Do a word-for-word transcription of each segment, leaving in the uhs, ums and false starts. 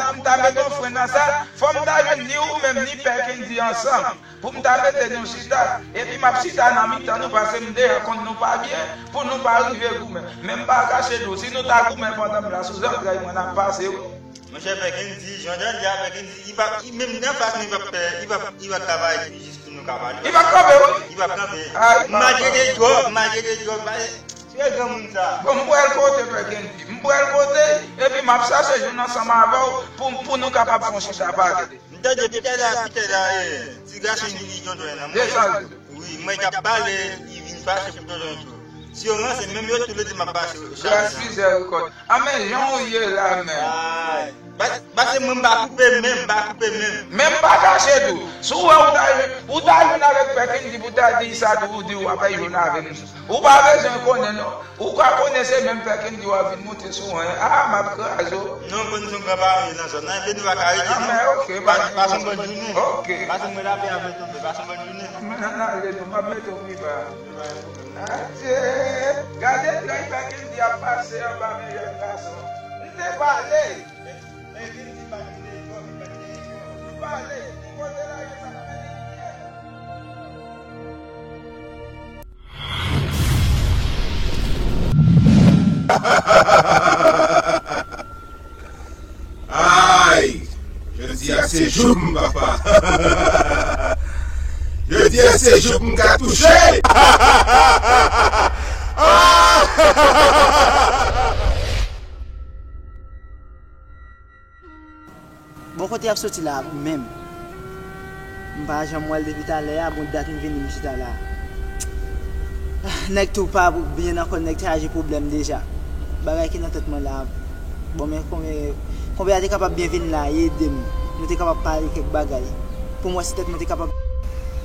Pou m ta met yon fren nan sa, fò m ta jwenn ni ou menm ni Pè Kendy ansanm. Pou m ta mete nou chita, epi m ap chita nan mitan nou, paske m deja konn nou pa byen, pou nou pa rive goumen. Men m pa kache nou, si nou ta goumen pandan m la sou zantray mwen, n ap pase, wi. Monchè, Pè Kendy, jan w di a, Pè Kendy, li pa, li menm nan fas mwen, li pa pè, li pa, li pa travay jis pou nou ka pale. Li p ap kanpe, wi. Li p ap kanpe. M maltrete djòb, m maltrete djòb, se granmoun sa. Bon, m pral kote Pè Kendy. M pral kote, epi m ap chache joun ansanm avè w pou, pou nou kapab fè yon chita pale. M tande pitè la, pitè la, eh, ti gason li, li tonton nan mwen. Wi, mwen t ap pale, li vin fache pou tonton tou. Si yo ranse, menm yo tou le de m ap pase yo. Gras mizèrikòd. A men jan w ye la menm. Ay. Ba-, pase mwen m pa koupe menm, m pa koupe menm. Men m pa kache tou. Si w wè ou ta, ou ta jwenn avèk Pè Kendy pou ta di sa tou, ou di w ap jwenn avè m. Ou pa bezwen konnen non. Ou ka konnen se menm Pè Kendy w ap vin moute sou mwen. Ah, m ap kraze w. Non, konn son gran pare nan zòn nan, epi nou pa ka rete non. Ah, men ok, pa, pa son bòn jounen. Ok. Pase mwen la pen avè tonbe, pa son bòn jounen. Men nan ale non, m ap mete w pi ba. Adye! Gade trèy Pè Kendy ap pase anba men jèn gason. M te pale! Pè Kendy pa t vle twòp, li pa t vle twòp. M pale! Ki kote la, yo sa fè li? Ay! Jodi a se jou m, papa. Jodi a se jou m ka touche. Bon, kote y ap soti la menm? M pa janm wè l depi talè a, bon dat m vini m chita la. Ah, nèg tou pa byen ankò, nèg chaje pwoblèm deja. Bagay ki nan tèt mwen la. Bon, men konbyen, konbyen a te kapab byen vin la, ede m. Nou te kapab pale kèk bagay. Pou m wè si tèt mwen te kapab.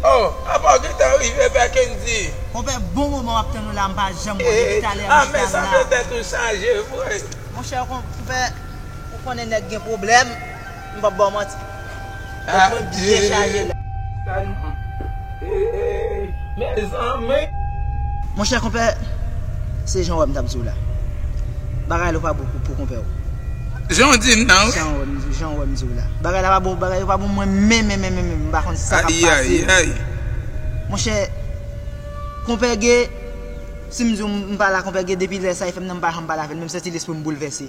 Oh, apa w gentan rive, Pè Kendy? Konpè, bon moman m ap tann ou la, m pa janm wè depi talè a. Ah, men sa fè tèt ou chaje vre. Monchè, konpè, ou konnen nèg gen pwoblèm, m p ap ba w manti. Tèt mwen byen chaje la. Mezanmi. Monchè, konpè, se jan w wè m t ap di w la. Bagay la pa bon pou, pou konpè w. Jan w di m nan, wi. Jan w wè m, jan w wè m di w la. Bagay la pa bon, bagay yo pa bon mwen menm, menm, menm, menm, menm. M pa konn sa k ap pase. Ay, ay, ay. Monchè, konpè Ge, si m di w m pa la, konpè Ge, depi lè sa, e fè m nan m pa janm pale avè l, menm santi lespri m boulvèse.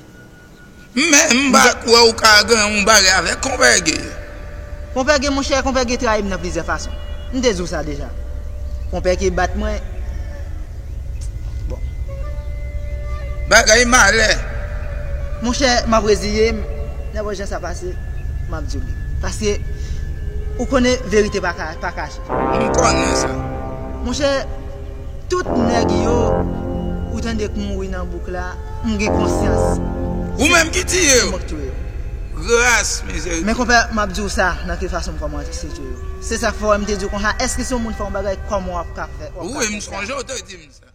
Men m pa kwè ou ka gen yon bagay avèk konpè Ge. Konpè Ge, monchè, konpè Ge trayi m nan plizyè fason. M te di w sa deja. Konpè Ge bat mwen. Bon. Bagay malè. Monchè, m ap reziye m. Nenpòt jan sa pase, m ap di w li. Paske, ou konnen verite pa ka, pa kache. M konnen sa. Monchè, tout nèg yo, ou tande k mouri nan bouk la, m gen konsyans. Ou menm ki tiye yo? Se mwen k tiye yo. Gras, mizèrikòd. Men konpè, m ap di w sa, nan ki fason m kòmanse tiye yo. Se sa k fè w wè m te di w konsa, èske si yon moun fè yon bagay, kòman w ap ka fè, w ap ka fè sa? Wi, m sonje w te di m sa.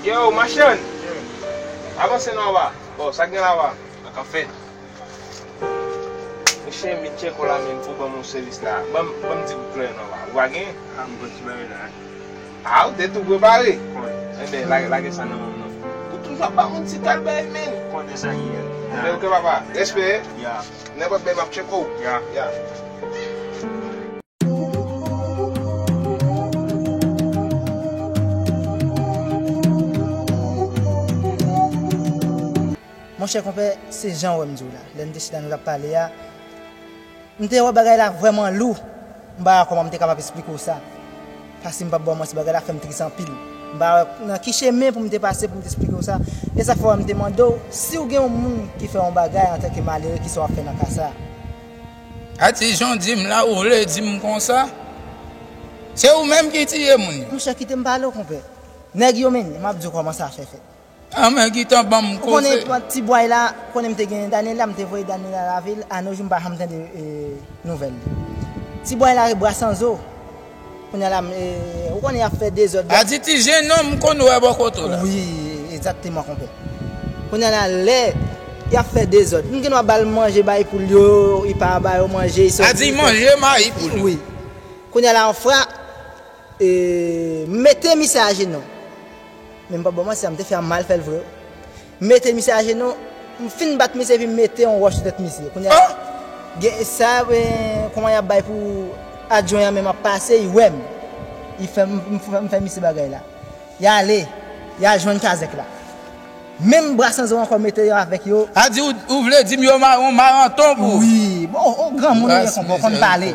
Yo, machann! Avanse non aba. Bon, sa k gen la aba? Sa k ap fèt? Monchè, m vin tcheke w la menm pou ban m yon sèvis la. Ban m, ban m di goud kleren non aba. Ou pa gen? Ah, m pran ti bagay la. Ah, ou te tou prepare? Wi. Enben, lage, lage sa nan men m non. Ou toujou ap ba m yon ti kalbay, men. Konnen sa ki ye. Enben, oke, papa. Respè. Ya. Nenpòt lè m ap tcheke w. Ya. Ya. Monchè konpè, se jan w wè m di w la. Lè n te chita nou t ap pale a, m te wè bagay la vrèman lou. M pa wè kòman m te kapab esplike w sa. Paske m p ap ba w manti, bagay la fè m tris anpil. M pa wè nan ki chemen pou m te pase pou m te esplike w sa. E sa k fè w wè m te mande w si w gen yon moun ki fè yon bagay antanke malere, kisa w ap fè nan ka sa a. Ati, jan w di m la, ou vle di m konsa? Se ou menm ki tiye moun yo? Monchè, kite m pale w, konpè. Nèg yo mennen, m ap di w kòman sa fè fèt. An men gentan ban m Ou konnen koze. Ti Bway la, ou konnen m te gen Daniela, m te voye Daniela lavil, a no jou m pa janm tande e, nouvèl li. Ti Bway la, Bras Anzo, kounye a la, m, e, ou konnen y ap fè dezòd. A di ti jenòm m konn wè bò kote w la. Wi, egzakteman, konpè. Kounye a la, lè y ap fè dezòd, m gen dwa ba l manje, bay poul yo, li pa ba yo manje, li sòti. A di manje mayi pou nou. Wi. Kounye a la, yon fwa, e, m mete misye ajenou. Men m pa bon manti, sa m te fè a mal fè l vre. M mete misye ajenou, m fin bat misye epi m mete yon wòch sou tèt misye. Kounye a, gen sa, e, kòman y ap bay pou adjwen an menm ap pase, li wè m. Li fè m, m, m fè misye bagay la. Y ale, y al jwenn kazèk la. Menm Bras Anzo ankò mete yo avèk yo. A di ou, ou vle di m yo mare yon maranton pou ou? Wi, bon, o granmoun ou ye, konpè, ou konn pale.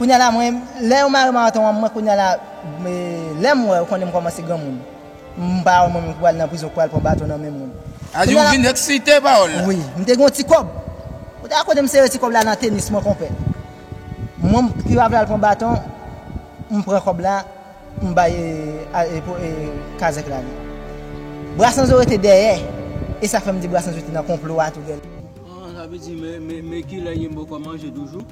Kounye a la, mwen, lè yo mare maranton an, mwen, kounye a la, e, lè m wè, ou konnen m kòmanse granmoun. M pa wè mwen menm ki pral nan prizon, ki pral pran baton nan men moun. A di ou vin eksite pawòl la. Wi, m te gen yon ti kòb. Ou ta konnen m sere ti kòb la nan tenis mwen, konpè. Mwen ki pa vle al pran baton, m pran kòb la, m bay, e, a, e, po- e, kazèk la li. Bras Anzo rete dèyè, e sa fè m di Bras Anzo te nan konplo a tou, gèl. Ah, sa vle di, men, men, men kilè ye m poko manje toujou?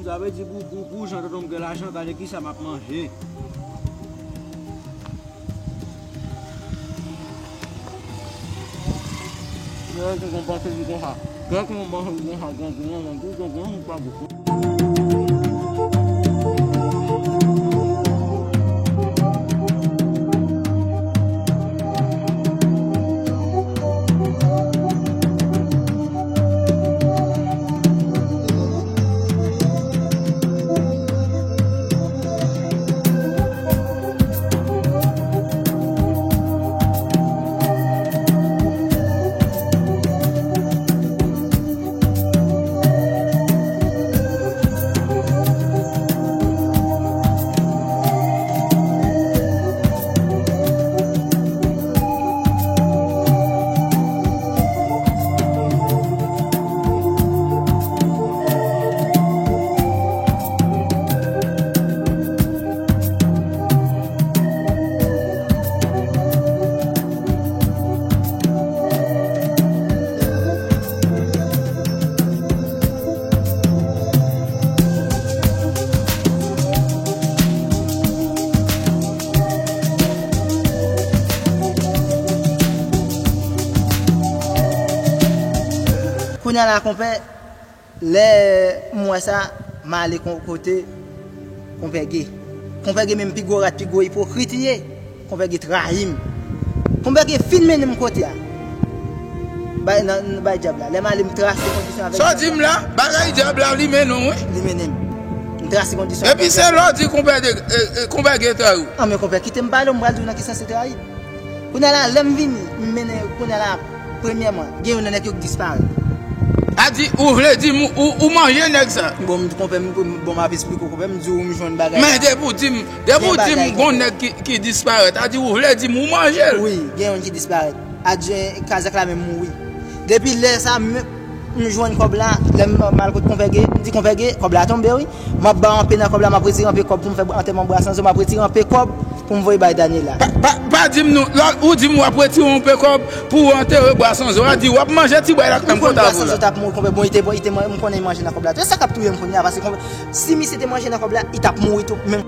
Sa vle di, pou, pou, pou jan tonton m gen lajan, gade kisa m ap manje. Gade tonton m pase li konsa. Gade tonton m pase li konsa, gade tonton m, gade tonton m, pa bon. Kounye a la, konpè, lè m wè sa, m ale kon- kote Konpè Ge. Konpè Ge menm pi gwo rat, pi gwo ipokrit li ye. Konpè Ge trayi m. Konpè Ge fin mennen m kote a. Bay, nan, nan bay dyab la. Lè m ale, m trase kondisyon avèk dyab la. Sa w di m la, bagay dyab la, li mennen w, wi. Li mennen m. M trase kondisyon avèk dyab la. Epi se lè w di konpè Ge, e, e, konpè Ge trayi w. An, men konpè, kite m pale w, m pral di w nan ki sans li trayi m. Kounye a la, lè m vini, m mennen, kounye a la, premyèman, gen youn nan nèg yo k disparèt. A di, ou vle di m, ou, ou manje nèg sa? Bon, m konpè, m, bon, m ap esplike w, konpè, m di w, m jwenn bagay la. Men depi w di m, depi w di m, gon nèg ki, ki disparèt, a di, ou vle di m, ou manje l? Wi, gen youn ki disparèt. Adjwen kazèk la menm mouri. Depi lè sa, m, m jwenn kòb la, lè m, m al kot konpè Ge, m di konpè Ge, kòb la tonbe wi. M ap ba w anpe nan kòb la, m ap retire anpe kòb pou m fè antèman Bras Anzo, m ap retire anpe kòb pou m voye bay Daniela. Pa, pa, pa di m non, lè ou di m w ap retire anpe kòb pou w antere Bras Anzo, a di w ap manje ti bway la k nan kòb la. Bras Anzo t ap mouri konpè, bon, li te, bon, li te, m konnen li manje nan kòb la tou. E sa k ap touye m kounye a, paske konpè, si misye te manje nan kòb la, li t ap mouri tou, men.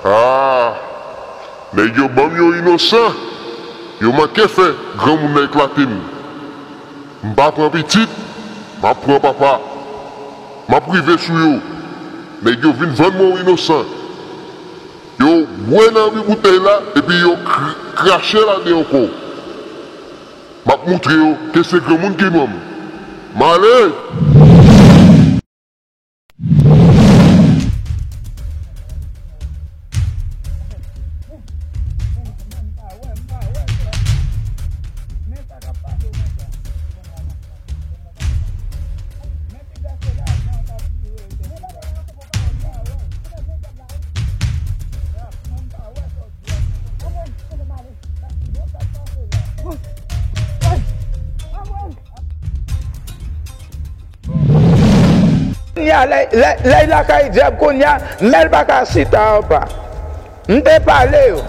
Ah, nèg yo ban m yo inosan. Yo manke fè granmoun nan eklate m. M pa pran pitit. M ap pran papa. M ap rive sou yo. Nèg yo vin vann mwen w inosan. Yo bwè nan mi boutèy la, epi yo kr-, krache ladan ankò. M ap moutre yo ke se granmoun ki ban m. M ale! Kounye a, lè, lè, lè l lakay dyab, kounye a, men l pa ka chita anba. M te pale yo.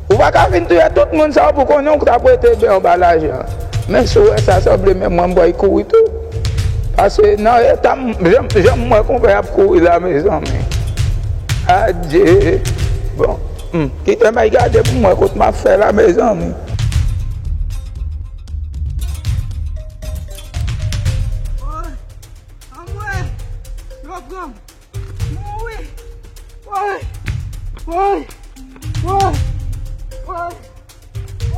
Ou pa ka vin touye tout moun sa yo pou konnen w t ap rete byen anba lajan. Men si w wè sa sanble, men mwen m pral kouri tou. Paske nan eta m, jan, jan m wè konpè ap kouri la, mezanmi. Adye. Bon, hmm, kite m al gade pou m wè kot m ap fè la, mezanmi. Anmwey, yo pran m. Mouri. Woy. Woy. Woy. Woy.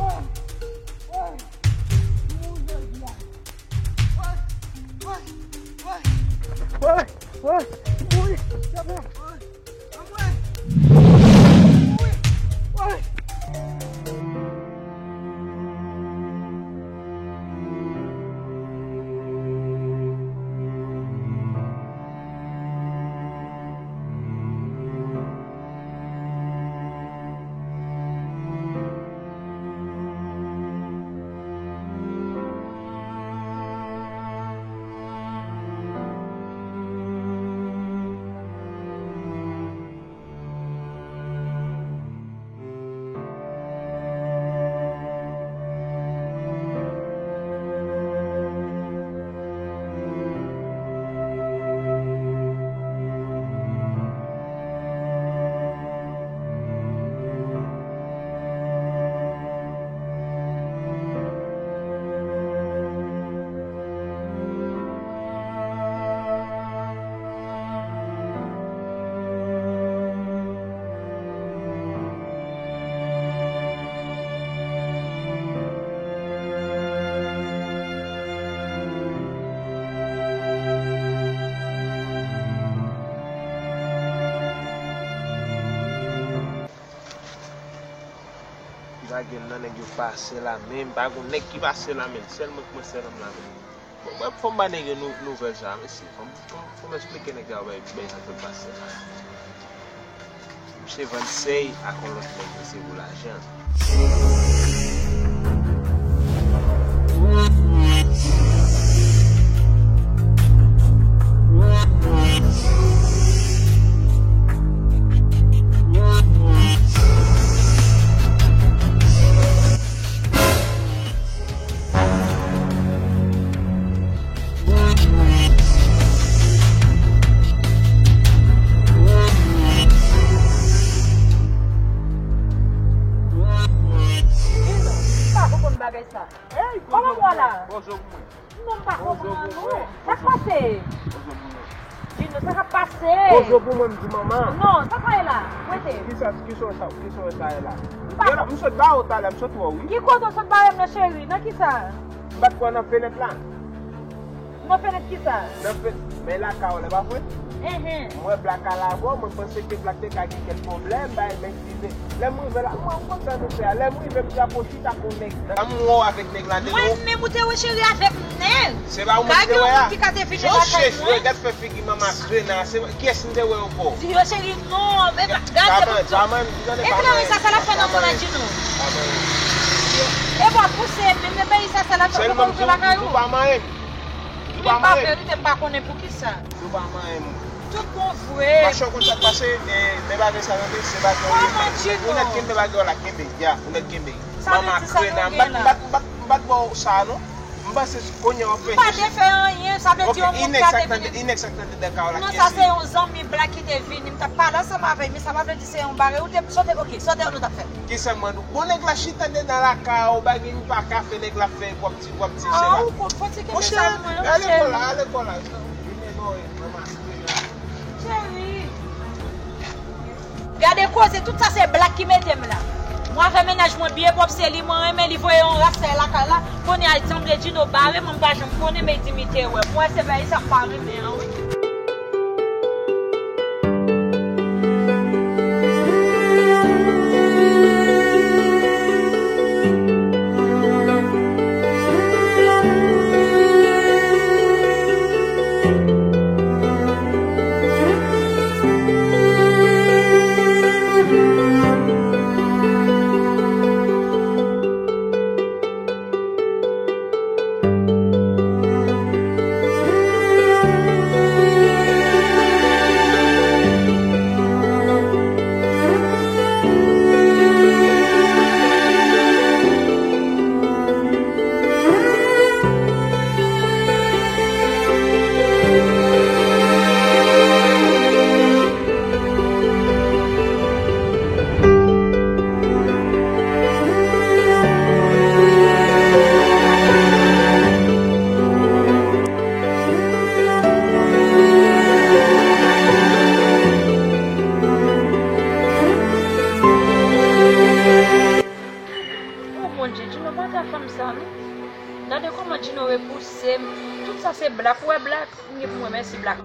Woy. Mouri jodi a. Woy. Woy. Woy. Woy. Mouri. Woy. Anmwey. Mouri. Woy. Ki pa gen nan nèg yo pase la menm, pa gon nèg ki pase la menm, sèl mwen k mwen sèl m la menm. Bon, mwen fò m ba nèg yo nou-, nouvèl sa, mesye. Fò m, fò m, fò m eksplike nèg yo bay, bay sa k pase la. Misye vann sèy ak yon lòt nèg, mesye, pou lajan. Kòman w la? Bonjou pou mwen. Non, m pa konprann ou. Sa k pase? Bonjou pou mwen. Di nou sa k ap pase. Bonjou pou mwen, m di manman. Non, sa k pase la? Rete. Kisa, kisa sa, kisa sa ye la? M pa konprann. M sot ba ou talè, m sot wè w, wi. Ki kote w sot ba m nan, cheri? Nan kisa? M pa t wè nan fenèt la. Nan fenèt kisa? Nan fenèt, men lakay ou la, pa vre? Enhen. M wè Blak al avè w, mwen panse ke Blak te ka gen kèk pwoblèm, bay, men Lè m rive la, mwen, m konn sa nou fè a. Lè m rive, m di a pran chita pou nèg nan. Sa m wè w avèk nèg la, nèg. Mwen menm ou te wè cheri avèk nèg. Se pa ou menm ki te wè a. Ka gen yon moun ki ka te vin lakay mwen. Gad fè figi manman krena. Se kiyès m te wè ankò? Di yo cheri non. E pa, gad fè moun. E fè sa, sa l ap fè nan moun la di nou. E pa pouse, menm e peyi sa, sa l ap fè pou konn lakay ou. Sèlman m di w pa manyen m. M di w pa manyen m. Li pa verite, m pa konnen poukisa. M di w pa manyen m. Tout bon vre. Machè, w konn sa k pase, e, men bagay sa yo, se bagay yo ye. Ou nèk kenbe bagay la, kenbe, ya, ou nèk kenbe. Manman krena, m pa t, m pa t, m pa t, m pa t ba w sa, non. M Panse kounye a w ap fè. M pa te fè anyen, sa vle di yon moun ka te vini. Inèg sa k nan de kawo la. Non, sa se yon zanmi blak ki te vini, m t ap pale ansanm avè l, men sa pa vle di se yon bagay ou te sote, ok, sote nou t ap fè. Kisa m mande w? Bon, nèg la chita dedan lakay ou, bagay ou pa ka fè, nèg la fè, w ap di, w ap di se la. Monchè, ale kò la, ale kò la. Cheri. Gade koze, tout sa se blak ki mete m la. Mwen avè mennaj mwen byen pwòp, se li mwen renmen, li voye yon ras lakay la. Kounye a, sanble Djino bare mwen, m pa janm konnen, men li di m li te wè m. Mwen se bagay sa m pa renmen an, wi. O Bondye, Djino pa ta fè m sa non. Gade kòman Djino repouse m. Tout sa se blak, ou wè blak? M gen pou m remèsye blak.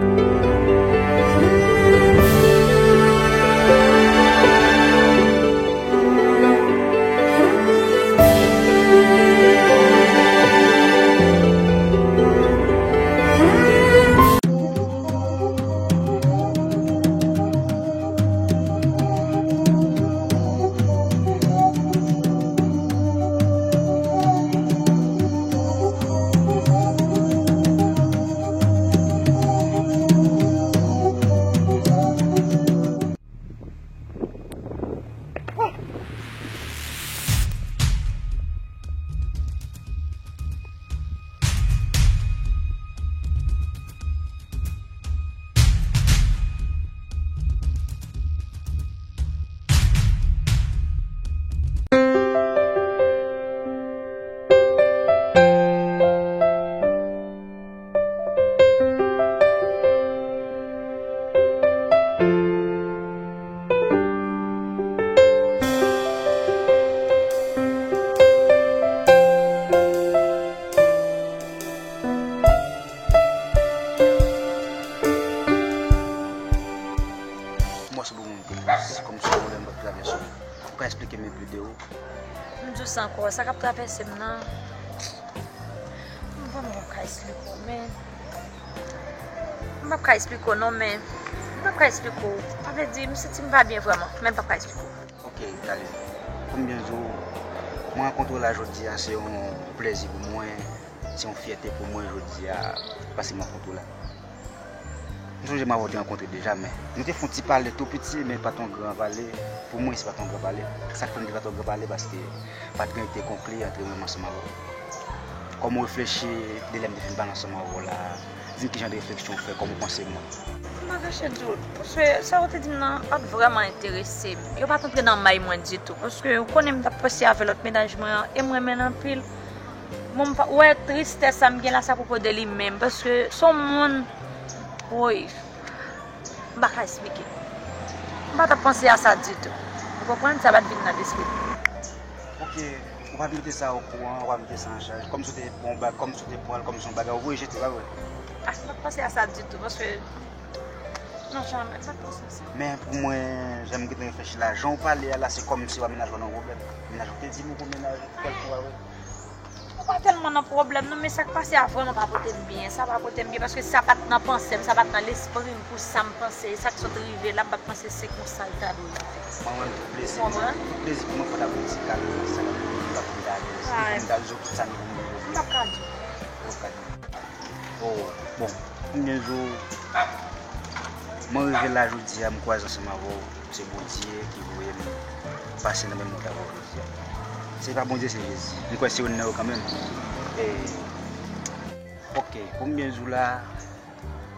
Mwen se pou moun ki kòm si yon pwoblèm k ap travèse w. Ou ka eksplike m epi de ou? M di w sa ankò, sa k ap travèse m nan, m vrèman p ap ka eksplike w, men m p ap ka eksplike w non, men m p ap ka eksplike w. Sa vle di, m santi m pa byen vrèman, men m p ap ka eksplike w. Ok, Darline. Kòm m byen di w, mwen rankontre w la jodi a, se yon plèzi pou mwen, se yon fyète pou mwen jodi a, paske m rankontre w la. M sonje m avè w te rankontre deja, men nou te fè yon ti pale tou piti, men pa t yon gran pale. Pou mwen, se pa t yon gran pale. Sa k fè m di pa t yon gran pale, paske pa t gen te konkli ant mwen ansanm avè w. Kòman w reflechi de lè m te fin pale ansanm avè w la? Di m ki jan de refleksyon w fè, kòman w panse mwen? M pa kache di w, paske sa w te di m nan pa t vrèman enterese m. Yo pa t antre nan may mwen ditou, paske ou konnen m t ap panse avè lòt mennaj mwen an, e m renmen l anpil. Bon, m pa, ou wè tristès sa m gen la, se apwopo de li menm, paske se yon moun, woy, m pa ka eksplike. M pa t ap panse a sa ditou. Ou konprann? Sa pa t vin nan lespri m. Ok, ou pa t mete sa okouran, ou pa t mete sa an chaj. Kòmsi w te pran yon bag, kòmsi w te pran l, kòmsi yon bagay, ou voye jete, pa vre? Ah, m pa t panse a sa ditou, paske, non, janmè, m pa t panse a sa. Men pou mwen, jan m gentan reflechi la, jan w pale a la, se kòmsi w pa mennaj ou nan pwoblèm. Mennaj ou te di m ou gon mennaj ou, kèlke bagay. Ou pa tèlman nan pwoblèm non, men sa k pase a vrèman pa pote m byen. Sa pa pote m byen paske sa pa t nan panse m, sa pa t nan lespri m pou sa m panse. Sa k sot rive la, m pa t panse se konsa l ta dwe rive. Mwen menm, tout plezi pou mwen. Tout plezi pou mwen, fò ta pou ti kal sa k ap vin la. Se pou m ta di w tout sa nou pou mwen. M p ap ka di w. Ou p ap ka di w. Oh, bon, konbyen jou mwen rive la jodi a, m kwaze ansanm avè w. Se Bondye ki voye m pase nan menm moman sa jodi a. Se pa Bondye, se Jezi. M kwè se youn nan yo kanmenm. E, Ok, pou m byen di w la,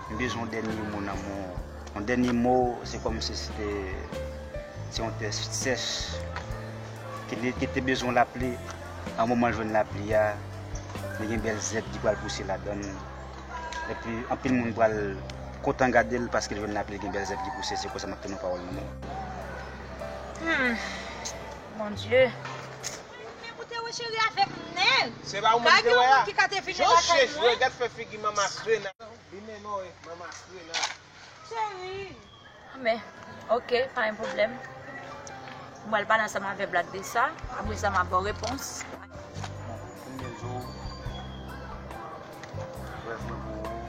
m bezwen yon dènye mo nan men w. Yon dènye mo, se kòmsi se te, se yon tè sèch. Ki te, ki te bezwen lapli, an moman l jwenn lapli a, li gen bèl zèb ki pral pouse ladan l. Epi, anpil moun pral kontan gade l paske l jwenn lapli, li gen bèl zèb ki pouse, se konsa m ap tande yon pawòl nan men w. Hmm. Mon Dieu. Men ou te wè cheri avèk nèg. Se pa ou menm ki te wè a. Ki ka te vini lakay mwen. Jan w chèche, gad fè figi manman Krena. Li menm wi, manman Krena. Cheri. Men, ok, pa gen pwoblèm. Mwen pral pale ansanm avè Black de sa. Apre sa, m ap ba w repons. Bon, premye jou, rèv mwen pou ou.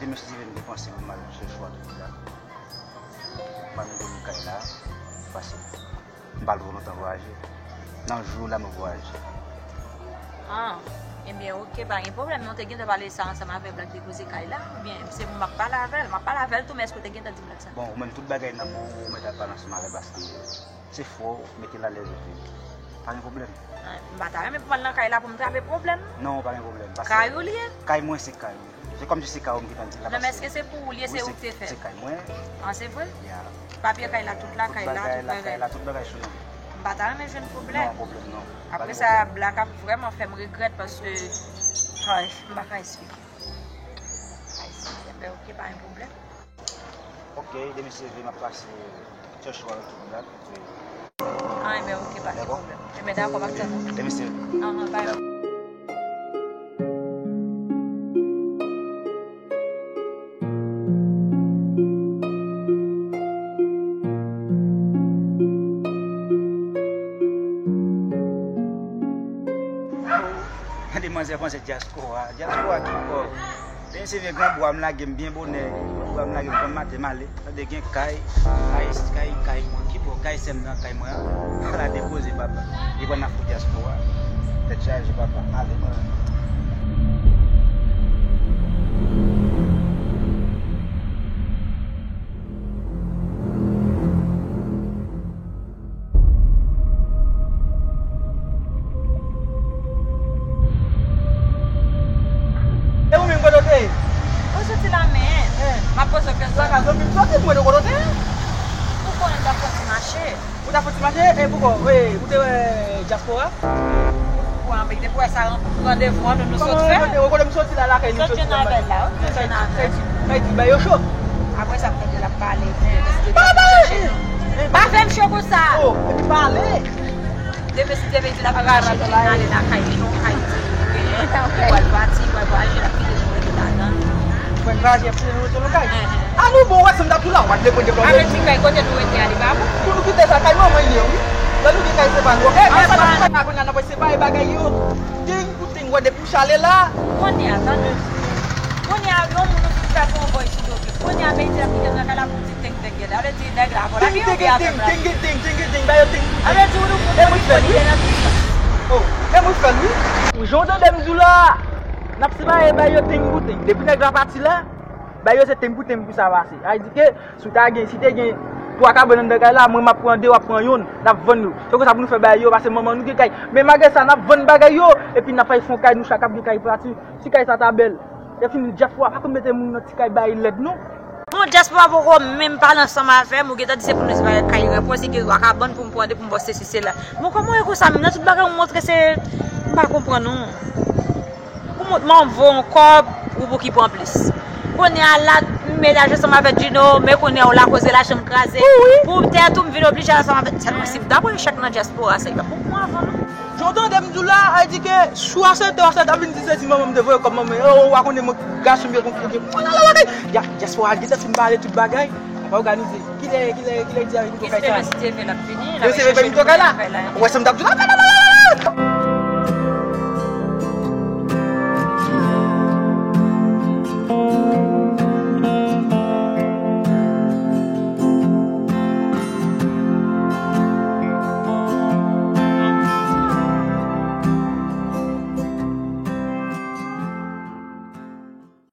Demen si Dye vle, m te panse pou m al chèche w a tout la. M al mete m kay la, pase. M pa t vle lontan vwayaje. Nan jou la, mwen vwayaje. Ah, ebyen, ok, pa gen pwoblèm. Nou te gentan pale sa ansanm avè Black de koze kay la. Oubyen, se mwen m ap pale avè l. M ap pale avè l tou, men èske w te gentan di Black sa? Bon, ou menm tout bagay nan men w, ou mèt al pale ansanm avè l paske se fwa w, mete l alèz epi pa gen pwoblèm. Ah, m pa ta renmen pou m al nan kay la pou m trape pwoblèm. Non, pa gen pwoblèm. Paske kay ou li ye? Kay mwen se kay ou. Se kòmsi se kay ou m gentan di la. Non, men èske se pou ou li ye, se ou ki te fè l? Wi, se, se kay mwen. Ah, se vre? Ya. Papye kay la, tout lakay la, tout bagay. Tout bagay lakay la, tout bagay sou non. M pa ta renmen jwenn pwoblèm. Non, pwoblèm non. Apre sa, Black ap vrèman fè m regrèt paske, ay, m pa ka esplike. M pa ka esplike. Men ok, pa gen pwoblèm. Ok, demen si Dye vle, m ap pase chèche w avèk tout Black. Ah, enben, ok, pa gen pwoblèm. Enben, dakò, m ap tann ou. Demen si Dye vle. Ahan, bay. Gade manzè panse dyaspora. Dyaspora ki bò? Demen si Dye vle, gran bwa m lage m byen bonè. Gran bwa m lage m bonè maten m ale. Tande gen kay, kay, kay, kay mwen. Ki bò? Kay sè m nan kay mwen an. Ala depoze papa. Li pran nan fou dyaspora. Tèt chaje papa. Ale mwen. E ou menm, kote w te ye? Mwen soti la men. Eh. M ap poze w kesyon. Sa ka, zanmi m, soti, mwen, kote w te ye? Ou konnen m t ap fè ti mache. Ou t ap fè ti mache? E poukò? E, ou te wè dyaspora? Ou anvi te pou wè sa randevou an nou, nou sot fè? Kòman randevou? Kote m soti la, lakay nou soti la. Sot jwenn avè l la, wi, sot jwenn avè l. Sa di, sa di, bay yo cho. Apre sa, m tande l ap pale, men, mesye, pa pale! Pa fè m cho konsa! Oh, epi pale! Demen si Dye vle, di l ap rache, li ale lakay li, yon kay ti li genyen. Li pral pati, li pral vwayaje, l ap kite nou rete ladan. Mwen vwayaje, ap kite nou rete lakay. Eh, eh. A nou bon, wè, se m t ap tou la, w pa t vle pran deplase. Avèk ti kay, kote nou rete a, li pa bon? Pou nou kite sa, kay manman l ye, wi. Lè nou gen kay, se pa nou. Eh, men sa, sa, sa, kounye a, n ap separe bagay yo. Ting pou ting, wè, depi w chale la. Kounye a, tande. Kounye a, yon moun ou fin fè konvòy sou do pye. Kounye a, Beyonce ap kite l nan kay la pou di ting ting, gade. Sa vle di nèg la vòlè. Ting ting ting, ting ting ting, ting ting ting, ba yo ting pou ting. Sa vle di ou nou pou li vòlè nan tout sa. Oh, e mwen fè l, wi. Jan w tande m di w la, n ap separe, ba yo ting pou ting. Depi nèg la pati la, ba yo se ting pou ting pou sa pase. Sa vle di ke si w ta gen, si te gen twa kabann anndan kay la, mwen m ap pran de, w ap pran yonn, n ap vann yo. Se konsa pou nou fè bagay yo, paske manman nou gen kay. Men malgre sa, n ap vann bagay yo, epi n ap fè fon kay, nou chak ap gen kay pati. Ti kay sa ta bèl. Epi dyaspora pa konn mete moun nan ti kay bay lèd non. Bon, dyaspora poko menm pale ansanm avè m, ou gentan di se pou nou separe kay, reponn si gen twa kabann pou m pran de pou m ba w sesi sela. Bon, kòman w ye konsa menm? Nan tout bagay ou montre se, m pa konprann non. Ou mont m anvo yon kòb, ou pou ki pran plis. Kounye a la, m menaje ansanm avèk Gino, men kounye a w la koze lachanm kraze. Wi, wi. Pou tèt ou, m vin oblije al ansanm avèk, sèlman si m ta pran yon chèk nan dyaspora, sa, li pa pou mwen avan non. Jan w tande m di w la, a di ke sou asètè, asètè ap vin di se ti manman m te voye kòb manman, oh, w a konnen mwen gason m yo konplike. Mwen nan lakay. Ya, dyaspora gentan fin pale tout bagay. Ap òganize. Kilè, kilè, kilè di a vin tou kay sa? Demen si Dye vle l ap vini, l ap chèche nou kay la. Ou wè sa m t ap di w la?